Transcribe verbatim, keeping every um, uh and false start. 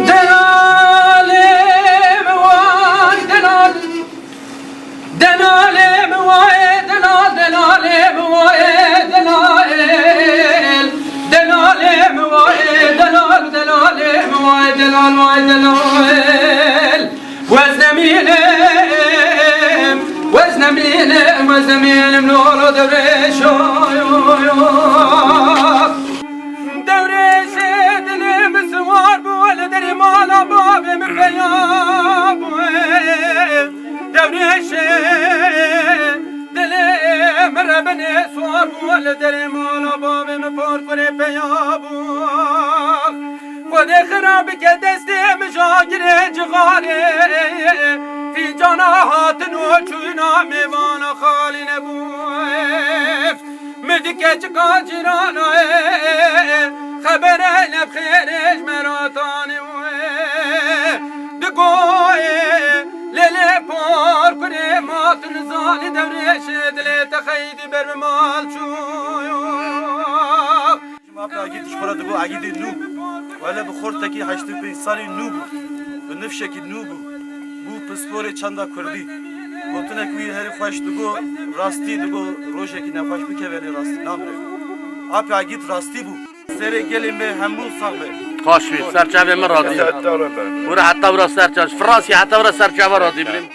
Delalê min vay delal. Delalê min vay delal, delalê min vay delal. Delalê min vay delal, delalê min vay delal, vay delal. Wez nemînim, wez nemînim, wez nemînim, lolo dewrêşo. Dewrêşê dilê min siwar bû, li derê mala bavê min peya bû. Dewrêşê dilê min rebinê siwar bû, li derê mala bavê min porkurê peya bû. Xwedê xira bike destê min jagirê cixarê. Fîncana hatin û çûna mêvana xalî nebû. Mi dike çika cîrana xebere nebxêrê ji me ratanê. Digoyê lêlê porkurê ma tu nizanî dewrêşê dilê te xeydî ber bi mal çû. Apê Agîd ji xwe re digo Agîdê nû. Wele bi xortekî heştê pênc salî nû bû. Bi nifşekî nû bû. Bû pisporê çanda kurdî. Gotinek wî herî xweş digo, rastî digo, rojekî nexweş bikeve lê rastî namire. Apê Agîd rastî bû. Serê gelê me hemû sax be. Xweş bî, ser çavê min radî. Wira heta wira ser çav. Fransya heta wira ser çava radî bilin.